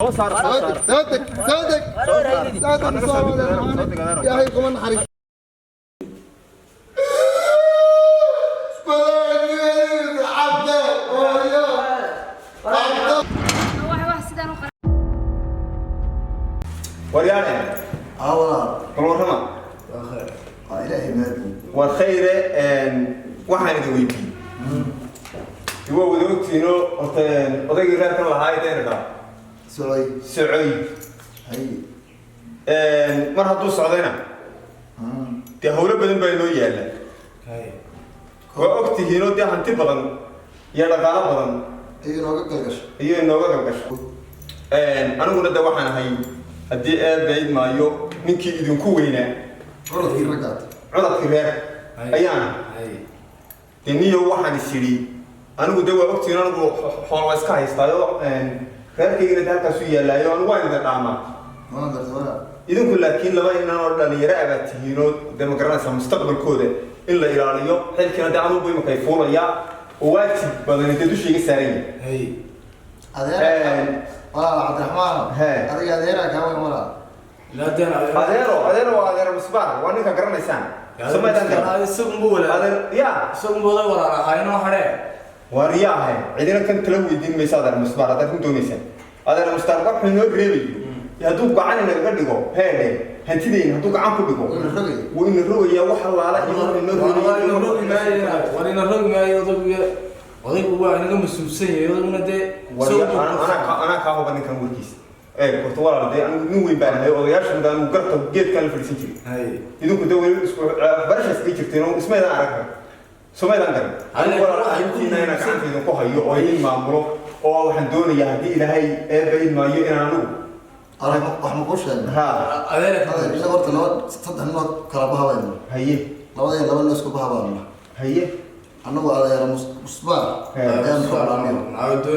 Soo saar, soo saar. Soo deg, soo deg, soo deg, soo deg. Ilaahay kuma naxariis. Cabde, hooyo, Cabde. Wax sidaan u Waryaane. Aa walaal. Bal warrama. Waa khayr, waa Ilaahay mahadi. War khayre, waxaan idin weydiiyey, waa wada ogtiino horta odaygii reerkan lahaa idayna dhaa Socoy. Socoy. Hay. Mar hadduu socdayna dee hawlo badan baa inoo yaalla, waa ogtihiinoo dee hanti badan iyo dhaqaalo badan iyo inooga galgasho. Iyo inooga galgasho. Aniguna de waxaan ahay, haddii eebayd maayo, ninkii idinku weynaa. Curadkii raggaad. Codadkii reer ayaan dee. Niyo, waxaan is idhi anigu de waa ogtihiin, anigu xool waa iska haystaayo, reerkaygina de halkaasu yaallaayo, anigu waan idin dhaamaa. Waan garta walaal. Idinku laakiin laba inan oo dhalinyaro abaad tihiinoo dee ma garanaysaa mustaqbalkooda in la ilaaliyo, xilkiina dee anugu imika ay fuulayaa oo waajib badani dee dusha iga saaran yahay. Adeer, walaal Cabdiraxmaan. Hee. Adiga adeeraa kaa weyn, walaal. Adeero, adeero waa adeero Misbaar, waa ninka garanaysaan, somaydaan garan adeer ya. Waar yaahe, cidina kan tala weydiin maysa adeer Misbaar. Haddaad ku doonaysaan adeer Misbaar wuxuu inoo reebayo iyo hadduu gacan inagaga dhigo, heedhe, hantideyna hadduu gacan ku dhigo, Wuu ina rogaya. Wuu ina rogayaa wax allaala iyo wuxuu inoo reebayo. Odaygu waa inaga mas-uulsan yahay, odayguna dee. Anaa kaa huba ninkan warkiisa. Ee horta walaal, dee anigu nin weyn baan ahay, odayaasha mid anigu garta geedkan la fadhiisan jiray. Idinku dee weli isku waxbarasha iskaga jirteen oo ismaydaan arag, somaydaan garan. Anigu walaal arrintiina inaan gacanta idinku hayo oo idin maamulo, oo waxaan doonayaa haddii Ilaahay eebba idmaayo inaan anigu Wax ma kuu sheegna? Ha. Adeer, innaga horta laba saddex ninoo kala baha baynu. Haye. Labadeen laba nin isku baha baanu. Haye. Annagu adeera Musbaar Hee. ayaanu rabnaaniyo.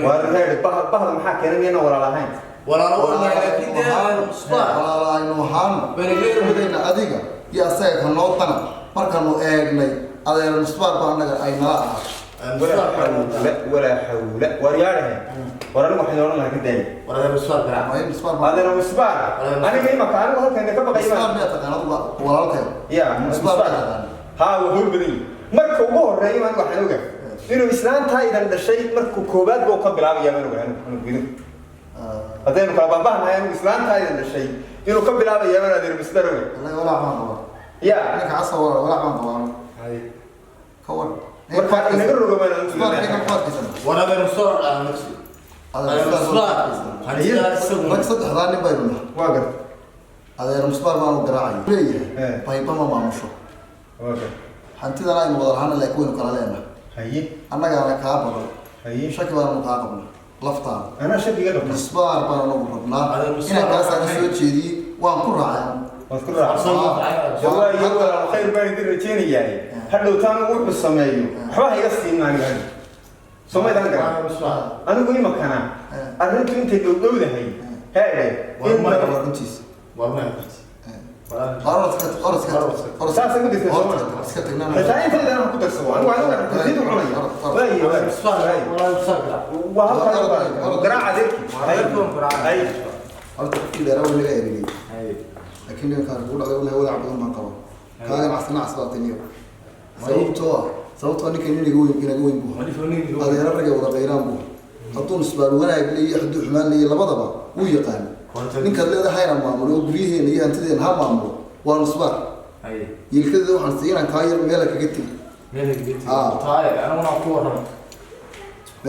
Waar reer bahda maxaa keenay? Miyana walaal ahayn? Walaal aynu ahaano midayna adiga iyo asaga ka noo dana. Markaanu eegnay, adeera Musbaar baa annaga ay nala ahaa. Walaa xawla walaa xawla. Waar yaadhahe, war anigu waxaan odhan lahaa ka daaya. Maya, Musbaar baa Adeer Musbaar aniga imaka anigu halkan ka baqay. Musbaar miyaa taqaan adigu, walaalkay? Ya. Musbaar miyaa taqaan? Haa, waa howl badan yihi. Marka ugu horreeya anigu waxaan ogaa inuu islaantaa idan dhashay markuu koowaad buu ka bilaabayaa baan ogaa anigu idinku haddaynu kala baabahnahay, anigu islaantaa idan dhashay inuu ka bilaabayaa baan adeer Musbaar ogaa. Wallahi walaac baan qabaa. Ya. Ninka casa, walaal, walaac baan qabaa ka war. Marka inaga rogo baan anigu. Musbaar ninka ku adkaysan. Adeer Musbaar ku adkaysan. Rag saddexdaa nin baynu nahay. Waa garta. Adeer Musbaar baanu garaacay leeyahay. Eh. Bayba ma maamusho. Waa garta. Hantidana aynu wada lahaana, laakiin waynu kala leenahay. Haye. Annagaana kaa badan. Haye. Shaki baanu kaa qabna laftaada. Anaa shakiga qabta. Musbaar baan anagu rabnaa. Adeer Musbaar inaan kaasaana waxaan soo jeediyey, waan ku raacay. Waad ku raacsan. Waa iyo walaal, khayr baan idin rajaynayaa. Hadhowtaan wuxuu sameeyo waxba ha iga siin aniga hadhow, somaydaan garan. Anigu imakana arrintu intay dhowdhowdahay, heedhe. Waa runtiis. Orodka, orodka, orodka. Saasay ku dirtay, soo ma? Orodka, iska tagnaan. Xitaa intaydan aan ku darsado anigu tartiib u cunaya. Waayo, waayo, waa halkaa garaaca adeerkii. Hay. Horta qofkii dheeraa waa naga erigay, laakiin ninkaan kugu dhacday, wallahi walaac badan baan qabaa. Kaaga nacas nacas baa tiniyo, sababtoo ah ninkan inaga weyn, inaga weyn buu ahaa. Adeero ragay wada qayraan buu ahaa. Hadduu Musbaar wanaag leeyahay, hadduu xumaan leeyahay, labadaba wuu yaqaan. Ninkaad leedahayna maamulo oo guryaheena iyo hantideena ha maamulo waa Musbaar. Yilkadeeda waxaan siiy inaan kaa yar meela kaga tegi. Mee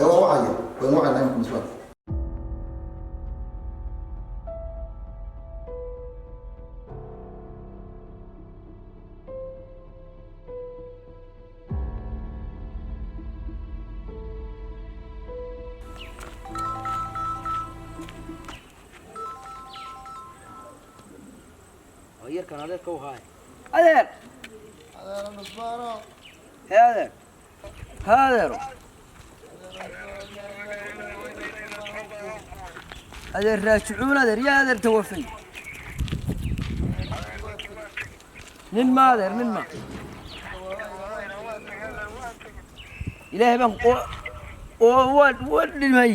waa wacaya, waynu wacaynaa imika Musbaar. Yarkan adeerka u haay, adeer. Adeero Musbaaro. Hee adeer, ha adeero, adeer raajicuun, adeer yaa adeer tawafay nin ma adeer, nin ma Ilaahay baan oo waa dhimay.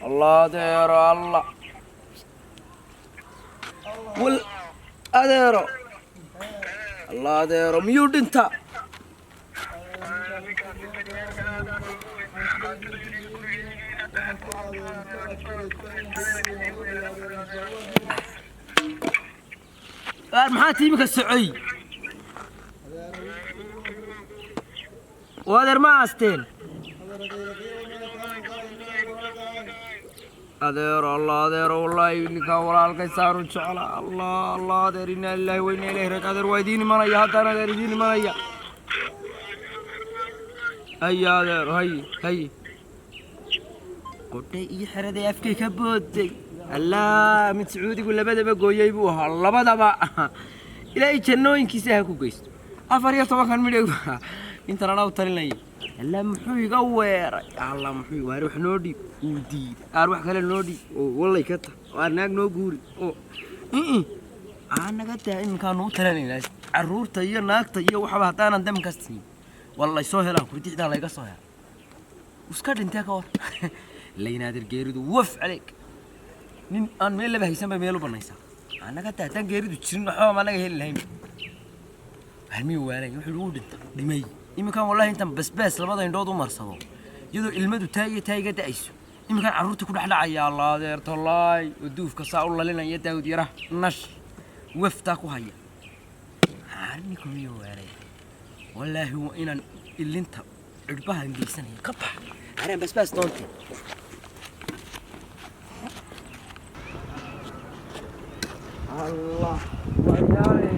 Allah adeero, Allah wal adeero, Allah adeero, miyuu dhintaa? Waar maxaa tiimika socoy? Oo adeer, ma aasteen adeero? Allah adeero, wallaahi ninkaa walaalkay saaru jecla. Allah, Allah adeer, inaa lillahi wa inaa ilayhi raaji'uun. Adeer, waa idiin imanaya haddaan, adeer, idiin imanaya. Hay adeero, hay hay, qodhay iyo xeraday afkay ka booday. Allah, mid Sacuudigu labadaba gooyey buu ahaa, labadaba Ilaahay jannooyinkiisa ha ku geysto. 14-kan midhig intan anaa u talinaya. Allah, muxuu iga weeray? Allah, muxuu waar wax noo dhiib, uu diiday. Aar wax kale noo dhiib oo wallay ka tah, waar naag noo guuri oo aa naga daa. Iminkaanu u talinaynaa carruurta iyo naagta iyo waxba haddaanan damka siin, wallay soo helaan, kurdixdaa layga soo hela. Iska dhintee ka war laynaadir. Geeridu waf caleeg, nin aan meel laba haysan bay meel u banaysaa. Annaga taa haddaan geeridu jirin, waxba ma naga heli lahayn. Halmii waalay wuxuu ugu dhinta dhimay. Iminkan wallahi intaan basbaas labada indhood u marsado, iyadoo ilmadu taa iyo taa iga da'ayso, iminkan carruurta ku dhex dhacaya. Allah adeer, tollaay oo duufka saa u lalinaya, Daawud yaraha nash waftaa ku haya. Ninku miyuu waalay? Wallaahi waa inaan ilinta cidhbahan geysanaya ka bax araan basbaas doontee. Allah, waryaale,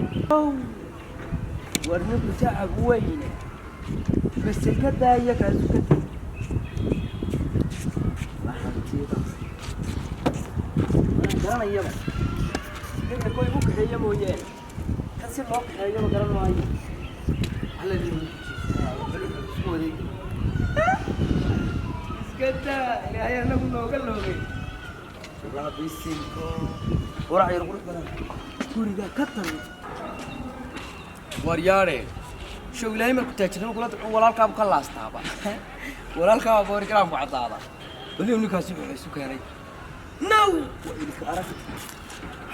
war ninku tacab weyne base ka daaya, kaasu ka tegey. Waxantiidaas garanayaba ninka ko igu kaxeeya mooyaane, kan si loo kaxeeyaba garan maayo. Alla isku wadeeg, iska daa. Ilaahay anagu nooga loogay bisinko warac yar qurux badan guriga ka tago. Waryaare, show Ilaahay markuu taajirnimo kula dabco, walaalkaabu ka laastaaba, walaalkaaba boori garaamku caddaada. Waliba ninkaasi wuxuu isu keenay now waa idinka arag.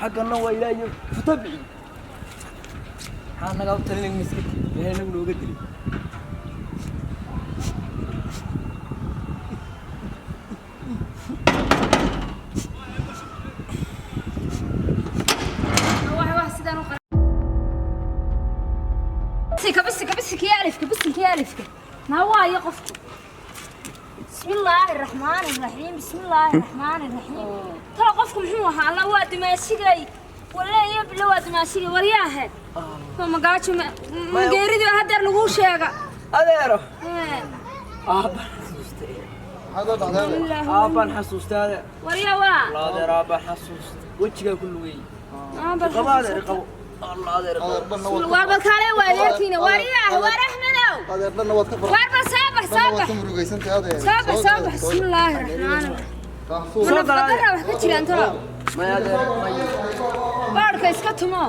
Xaggana waa Ilaahay futabici. Maxaa nagaa u talinayn? Miska Ilaahay anagu nooga dilay. Wax sidaan u bisinka bisinka bisinka iyo alifka, bisinka iyo alifka. Naa waayo qofku. Bismi illaahi raxmaani raxiim, bismi illaahi raxmaani raxiim. Talo qofku muxuu ahaa? Alla, waa dimaashigay, walle iyo bilo, waa dimaashigay. Waryaahe, ma magaajo mageeridii hadeer laguu sheega? Adeero. Ee, Aabbaan xasuustay. Maxaad la dhacday? Aabbaan xasuustay, adeer. Waryaa waa Allah adeer, aabbaan xasuustay, wejigaa ku lugeeyey. Aabbaan Qabo adeer, xasuustay. qabo. Allah adeer, qabo. Adeer, dhanna waad Waar bal kaale, waa adeerkiina. Waryaah, waar Axmedow. Adeer, dhanna waad ka far Waar bal soo bax, soo dhanna waad bax. ka murugaysantay, adeer. Soo bax, soo bax. Bismi illaahi raxmaani raxiim. Soo gala, Nafaqadarra wax ka jiraan talo. Maya adeer, maya. Baadhka iska tumo.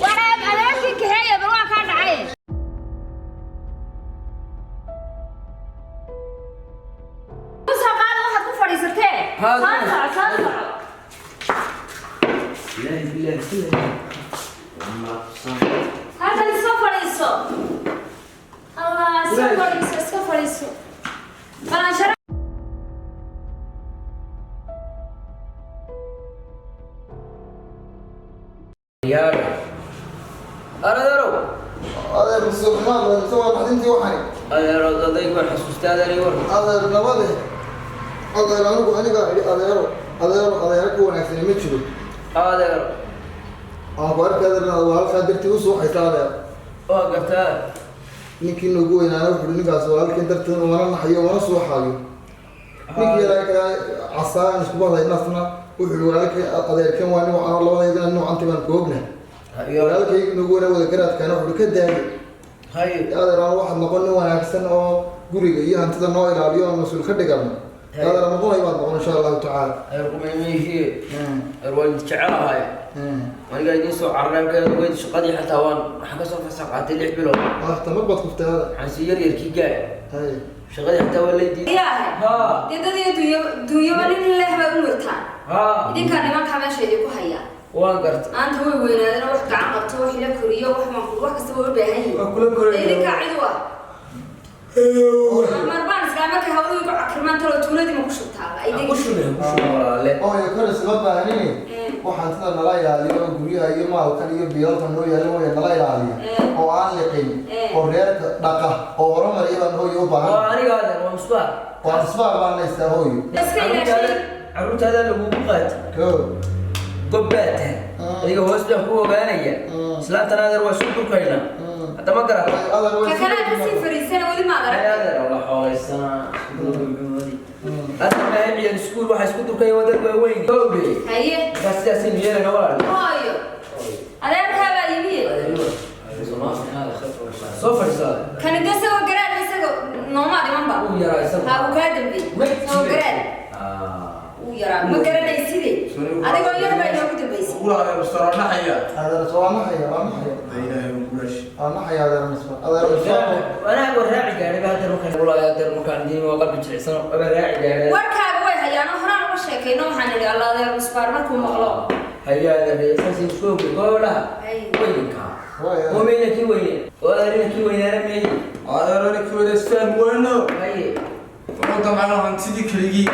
Waraab adeerkii kaxeeya bal, waa kaa dhacay. Soo qaada waxaad ku fadhiisatee. Haa, Soo soco, soo soco. Ilaahi bilaahi bilaahi. Halkan iska fadhiiso. Allah, iska fadhiiso, iska fadhiiso. Balanshara. Yaare. Adeerow. Adeer, suuxmaad mise waa naxdintii waxani? Adeero, adayg waan xasuustay, adeer, iyo war. Adeer, nabade. Adeer, anigu anigaa idhi adeero, adeero, adeero ka wanaagsani ma jiro. Adeero. Aan ku arkay adeer inaad walaalkaa dartii u suuxaysa, adeer. Waa gartaa. Ninkii noogu weynaana wuxuu ihi ninkaas walaalkii darteed umana naxayo, umana suuxayo. Ninkii yaraa kale casaan isku bahdaynasna wuxuu ihi walaalkii adeerkan waa nin wacan, labadaydana nuucanti baan ku ognahay. Walaalkay noogu weynaa wada garaadkaana wuxuu ka daayay. Adeer, aan waxaad noqon nin wanaagsan oo guriga iyo hantida noo ilaaliyo oon mas-uul ka dhigano. Adeer, noqonay baad noqon insha Allahu tacaala. Adeer, kumaymiihii. Adeer, waan jecelahay. Anigaa idiin soo cararay halkaa ogeyd shaqadii xataa waan waxaan kasoo fasax qaatay 6 bilood. Horta mar baad kuftay hada. Waxaan sii yar yarkii gaadh. Haye. Shaqadii xataa waa laydiiday. Yaahe. Haa. Dee dad iyo dunyo dunyaba nin leh baa u wirtaan. Haa. Idinkaa nimankaa meesha idinku hayaa. Waan garta. Maanta way weynaadeen, wax gacan qabto, wax ila koriyo, wax manqul, wax kasta way u baahan yihiin. Waa kula koraya. Dee idinkaa cid u ah. Marbaan isla markay hawluhu igu cakirmaan, talo tuuladii ma ku shubtaa? Ay Ha degi. ku shubin, ha ku shubin walaale. Hooyo, koris ma baahnini. Waxaan sida nala ilaaliyo oo guryaha iyo maalkan iyo biilalkan noo yaalla way nala ilaaliya oo aan liqin oo reerka dhaqa oo horumariya baan hooyo u Waa baahan. Aniga adeer waa musbaar. Waa isbaar baan haystaa, hooyo. Iska ilaashay. Carruurtaada lagugu qaatay. Koo. Gob baa tahay. Adiga hoos baan ku ogaanaya. Islaantan adeer waa isu durkaynaa. Hadda ma garata. Adeer way. Ka kalaa kasii fariisana weli maad Ay arag. Adeer waa la xooleysanaa. Hadda maahay ciyaal iskuul waxaa isku durkaya waa dad waaweyn. Gowdhe. Haye. Markaa sidaasaynu yeelana walaal. Hooyo. Adeerkaa baa yimi. Soo fadhiisaa. Kani dee isagoo garaad, isagoo noomaa dhimanba. Uu yaraa isagu. Ha, uu kaa dambeeyey. Isagoo garaad. Uu yaraa. Ma garanayside. Adigoo yar baa inoogu dambeysay. Walaal mustar naxaya. Adeer waa naxaya, waa naxaya. Ilaahay uu gurash. Waa naxaya adeer misbaar, adeer misbaar. Anaa waa raaci gaadhay ba hadda markaan walaal adeer markaan diin waa qalbi jilicsan waa raaci gaadhay. Warkaaga way hayaano, horaan uga sheekayno, waxaan idhi alla adeer musbaar markuu maqlo. Hayaa adeer, saasay isku ogey gobolaha. Ay. Weynka. Waay. Qoomeyna kii weyne. Oo adeerina kii weynaana meeyey. Adeerani kuwada isfaham weyno. Haye. Wuxuu damcano hantidii keligii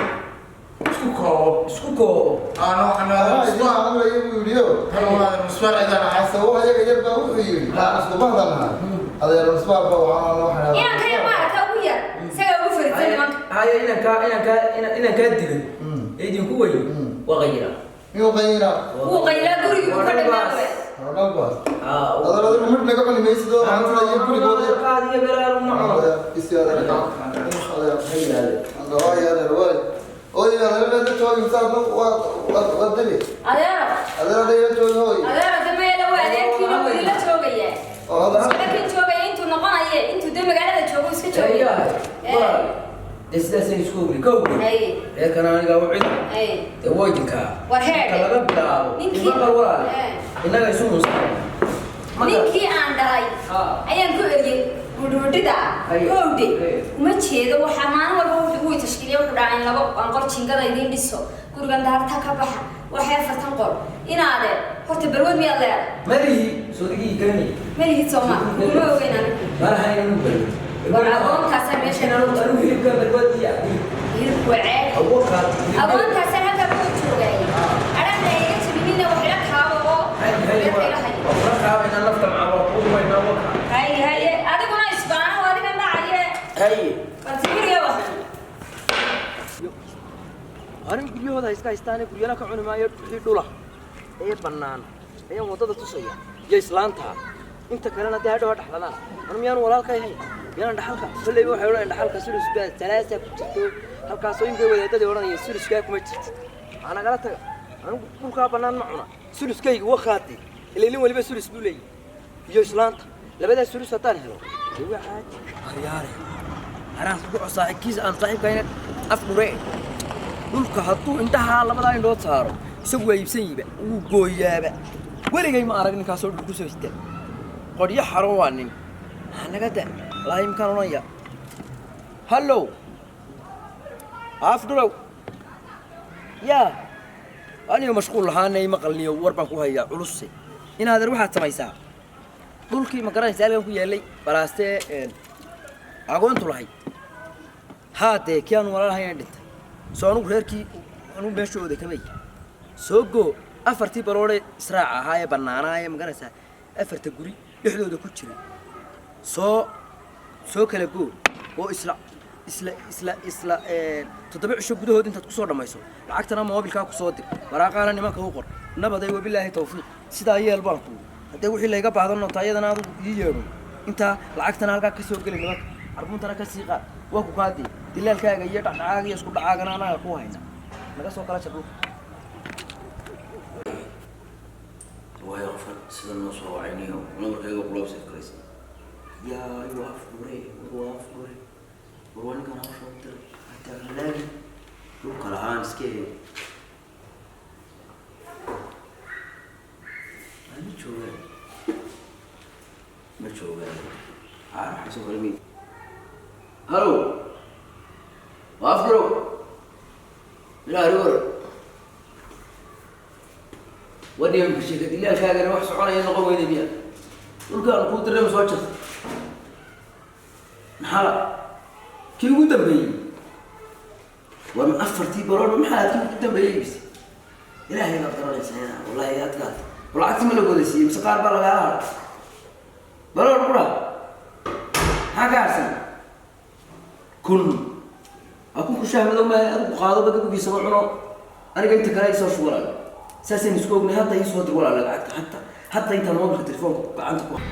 isku koobo. Isku koobo. Aana waxaan adeer Anaa idin musbaar. hadlaya buu yidhi oo. Kan waa adeer musbaar cidaan ahay. Xasabo ayaga yar baa wuxuu yidhi isku bahdanahay adeer misbaar baa waxaan waxaan. Inaan ka yar maaragta ugu yar. Isagaa ugu fariisan nimanka. Haye, inankaa dilay. Ee idinku weyn. Waa qayira. Miyuu qayina? Wuu qaylaa, gurigii buu ka dhamaa. Dhalbaas adeer, adigu midh naga cuni maysid oo hantida iyo gurigooda. Qaadiyo belaal uma cuno. Adeer isi adeer gacan adeer. Waay adeer, waay. Oy adeer, meesha joogi misaad waa dili. Adeero. Adeer adeer joogi, hooy. Adeero dameela waa adeerkiina wuu idinla joogayaa. Oo hadda. Laakiin joogaya intuu noqonaye, intuu dee magaalada joogo iska joogaya. Hayaa. Dee sidaasay isku ogni kowdhe. Haye. Reerkana anigaa u cid. Haye. Dee waa idinkaa. War heedhe. Marka laga bilaabo. Maqal walaale. Innaga isu muusaan. Ninkii aan dhalay ayaan ku eriyey gudhuudhida. Haye. Kowdhe. Haye. Uma jeedo, waxaa maalin walba wuxuu wuu tashkiiliya, wuxuu dhahaa in laba aan qol jingada idiin dhiso, gurigan daarta ka baxa, waxay 40 qol inaade horta balwad miyaad leedahay? Malihi soodigii garanay. Malihid sooma kuma ogeyn anigu. Malaha inuu balwad. War agoontaasaa meesha Anigu hilibka balwadiya. Hilibku waa caadi. Awokaad. Agoontaasaa halkaa kugu joogayay adhana iga jabinina wax ila kaaba oo reerka ila hayo. Haye haye, adiguna isbaano adiga dhacaye. Haye. Balse guriga waxan. Anigu guryahooda ha iska haystaane, guryana ka cuni maayo. Wixii dhula ee bannaan ayaan waddada tusaya iyo islaanta, inta kalena dee hadhow ha dhaxladaan. Anu miyaanu walaalkay hayn? Miyaanan dhaxalka kolleyba waxay odhanayaan dhaxalka sulus baa salaasaa ku jirto halkaasoo inkay wadaadadii odhanaya suluskaa kuma jirto. Waxaa nagala taga, anigu dhulkaa bannaan ma cuna. Suluskayga wa qaatay ilaa nin waliba sulus buu leeyahay iyo islaanta labadaas sulus haddaan helo dee waa caadi. Aryaare haraas ku saaxiibkiisa aan saaxiibkayna af dhuree dhulka hadduu indhahaa labadaa indhood saaro, isagu waa iibsan yiba, wuu gooyaaba. Weligay ma arag ninkaasoo dhul ku soo hista qodyo xaro. Waa nin ha naga da laahi imkaan odhanaya. Hallow af dhulow, yaa aniga mashquul lahaanay maqalniyo, war baan ku hayaa culusse. Inaadeer waxaad samaysaa, dhulkii ma garanaysa halkan ku yaallay balaastee agoontu lahayd? Haadee kii aanu walaalahayn dhintay soo anugu reerkii anugu meeshooda kamay soo goo afartii baloodhe israaca ahaa ee bannaanaa ee maganaysaa afarta guri dhexdooda ku jira, soo kala goo oo isla 7 cisho gudahood intaad kusoo dhammayso, lacagtana moobilkaa kusoo dir, waraaqaana nimanka u qor. Nabaday, wabilaahi tawfiiq, sidaa yeel baan kuuri. Haddee wixii layga baahdo notaayadana adigu ii yeedho, intaa lacagtana halkaa ka soo geli, nimanka carbuuntana ka sii qaad. Waa ku kaadee dilaalkaaga iyo dhacdhacaaga iyo isku dhacaagana anaga ku hayna, naga soo kala jar dhulka. Waayo qofkan sida noo soo wacaynayo nabarkayga qulaabsa karaysa. Yaa waa fure, war waa fure, war waa ninkan hawsha u diray hataa laagi dhulka lahaan iska eeg. Joogaan, ma joogaan. Waxaa soo qoray. Halo, waa Afgarow. Ilaa war wadhiganka sheeka dilaalkaagana wax soconaya noqon weyda miya? Dhulkaan kuu diray ma soo jarta? Maxaa kii ugu dambeeyey? War ma afartii baroodba? Maxaa kii ugu dambeeyey? Bise Ilaahay baad garanaysaa inaa wallahi adkaad. War lacagti ma la wada siiyey mise qaar baa lagaala hadhay? Barood qura maxaa ka harsan? 1000 waa kunku shaah madow maaha. Adigu qaado, bagabugiisaba cuno. Aniga inta kale isoo shub, walaal. Saasaynu isku ognay. Hadda ii soo dir, walaal, lacagta hadda hadda intaan mobilka telefoonka gacanta ku hayo.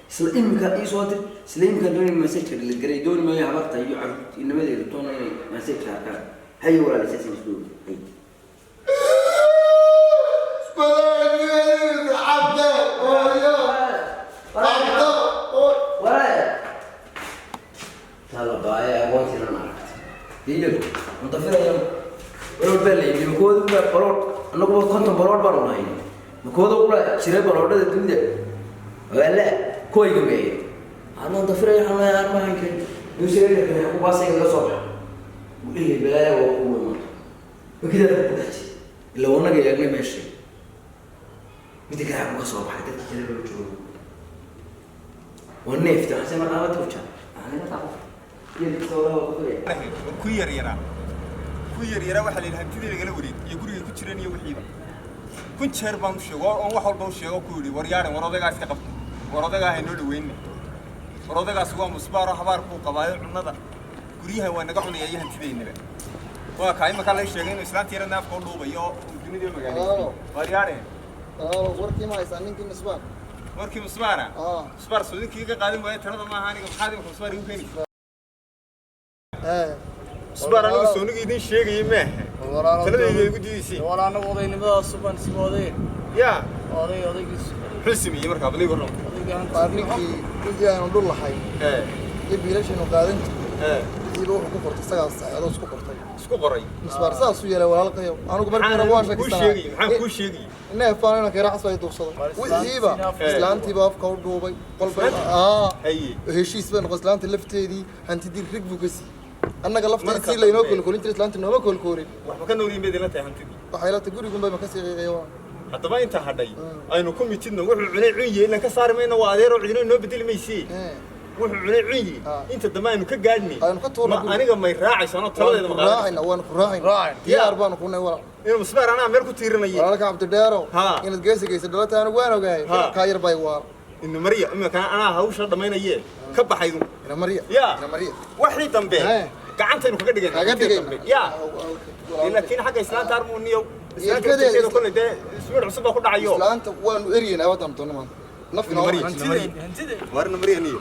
Isla imika ii soo dir, isla imika. Dooni message delete garay, dooni maayo habarta iyo carruurta inamadeeda toona inay message arkaan. Haye walaal, saasaynu isku ognay. Haye. Cabde hooyo, cabdo. Walaal tala baaya aqoontiina aragtay diyo mutafiraya. Balood baa leeyahay makooda ula balood. Annaguba 50 balood baanu nahay. Makooda ula jira baloodhada dunida wala kuwayga meeye anaan dafiraya. Waxaan leeyahay armahan kale nuusiga ku baasayga laga soo baxa ilay balaaya waa kuwa maanta makidaada ku dhex jira ila wanaga eegnay meesha. Midda kale xaguu ka soo baxay dadka jira loo joogo waa neefta waxaan se markaa tuuja. Ku yar yaraa, ku yar yaraa. Waxaa la yidhi hantidii lagala wareeg iyo gurigay ku jireen iyo wixiiba. 1000 jeer baan u sheego oon wax walba u sheego ku yidhi: war yaaran, war odaygaa iska qabta, war odaygaa haynoo dhaweyne, war odaygaas waa musbaaro, habaar buu qabaayo, cunnada guryaha waa naga cunaya iyo hantideennaba. Waa kaa imankaa laga sheegay inuu islaanta yara naafka u dhuubayo oo uu dunidii magaalaystay. War yaaren. Walaalo, warkii ma haysaa ninkii Misbaar? Warkii musbaara? Aa. Musbaar suudinkii iga qaadan waaya talada maaha. Aniga maxaad imika musbaar igu keenaysa? Ee. Musbaar anigu soonigii idin sheegayay maaha, taladayda igu diidaysay. Walaal, anagu odaynimadaas baan isla oday. Yaa. Oday odaygiis. Muxuu sameeyey markaa? Bal ii warram. Odayga. Waa ninkii ninkii aanu dhul lahayn ee iyo biilashaynu qaadan jirnay. Ee. Wixiiba wuxuu ku qortay isagaa saacadoo isku qortay. Isku qoray. Misbaar saasuu yeelay, walaalkayo. Anigu markii hore waan maxaan kuu shakisanaa. sheegayey? Maxaan kuu sheegayey? Neef baan inanka yara cas ay duubsaday. Wixiiba islaantiiba afka u dhuubay qolbay. Aa. Haye. Heshiis bay noqon islaanta lafteedii. Hantidii rig buu ka siiyey. Annaga lafteedii Marka si laynoo dambe- koolkoorin jiray islaanta nooma koolkoorin. Waxba ka noolyihin bayd ila tahay hantidii. Waxay la tahay gurigun bay ma kasii qiiqaya. Haddaba inta hadhay aynu ku mitidno. Wuxuu cunay cunye, ilan ka saari mayno, waa adeeroo, cidino inoo bedeli maysee. Ee. Wuxuu cunay cunye. Ah. Inta dambe aynu ka gaadhnay. Aynu ka tuurno ma guriga. Aniga may raacayso anoo taladeeda Waanu ma ku qaadanayso? raacayna, waanu ku raacayna. Raacayna. Diyaar baanu kunay, walaal. Inuu musbaar anaa meel ku tiirinaya. Walaalka Cabdidheerow. Ha. Inaad geesi geysa dhalata anigu waan ogahay. Ha. Kaa yar bay waal. Ina mariya imika anaa hawsha dhammaynaye ka baxaydu. Ina mariya. Ya. Ina mariya. Waxii dambe Eh. gacantaynu kaga dhigayna. Kaga intii dhigayna. dambe. Ya, laakiin xagga islaanta armuuniyow islaanta Ilkadeeda lafteeda kolley dee ismiir cusub baa ku dhacayo. Islaanta waanu eryeynaa wadan doona maanta nafina. Ina mariya. Hantida. War ina mariya niyo.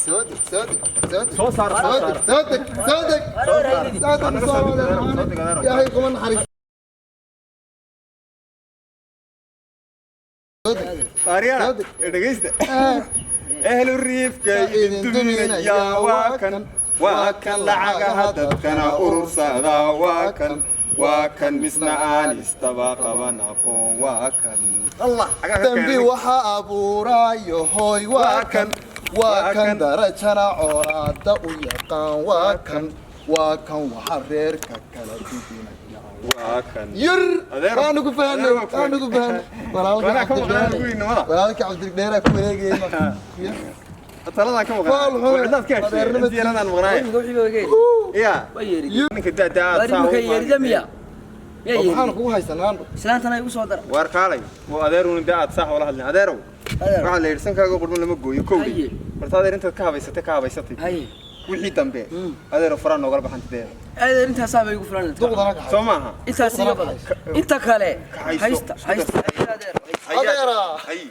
Soodig, soodig, soodig. Soo saar, soo saar. Soodig, soodig, soodig, soodig. Ilaahay kuma naxariis. Aryaana, dhegeysta. Ehlu riifka idin duminaya waa kan, waa kan lacagaha dadkana urursada, waa kan, waa kan misna aan istaba qaban aqoon, waa kan. Allah dambi waxa abuurayo hooy waa kan, waa kan darajana colaada u yaqaan, waa kan, waa kan waxa reerka kala dudinaya. Waa kan. Yar. Adeer- Waanu ku fahanay. adeer waa ku Waanu ku fahanay walaalka. Waana ka maqnaa Cabdidheere. guriga-nimada. Walaalka Cabdidheere ku wareegayay marka. Taladan ka maqnaa. Faal xun. Cidlaad ka heshay intii yaradaan maqnaaye. Ya. Waa yeeri. Ninka daadaa. Waar imika yeerida miya? Miyaa Waxaan yeerida? kugu haysanaa. Islaantana igu soo dara. Waar kaalay oo adeeruna daa aad saax wala hadlin, adeerow. Adeer. Waxaa la yidhi sankaaga qurban lama gooyo kowdhi. Haye. Marta adeer intaad ka habaysatay ka habaysatay. Haye. Wixii dambe adeero faraa noogala baxantideeda. Adeer, intaasaa bay igu filan. Duqdana ka Soo maaha? Intaas iga badan. Inta kale Ka haysto. haysta, haysta adeer. Adeera. Haye.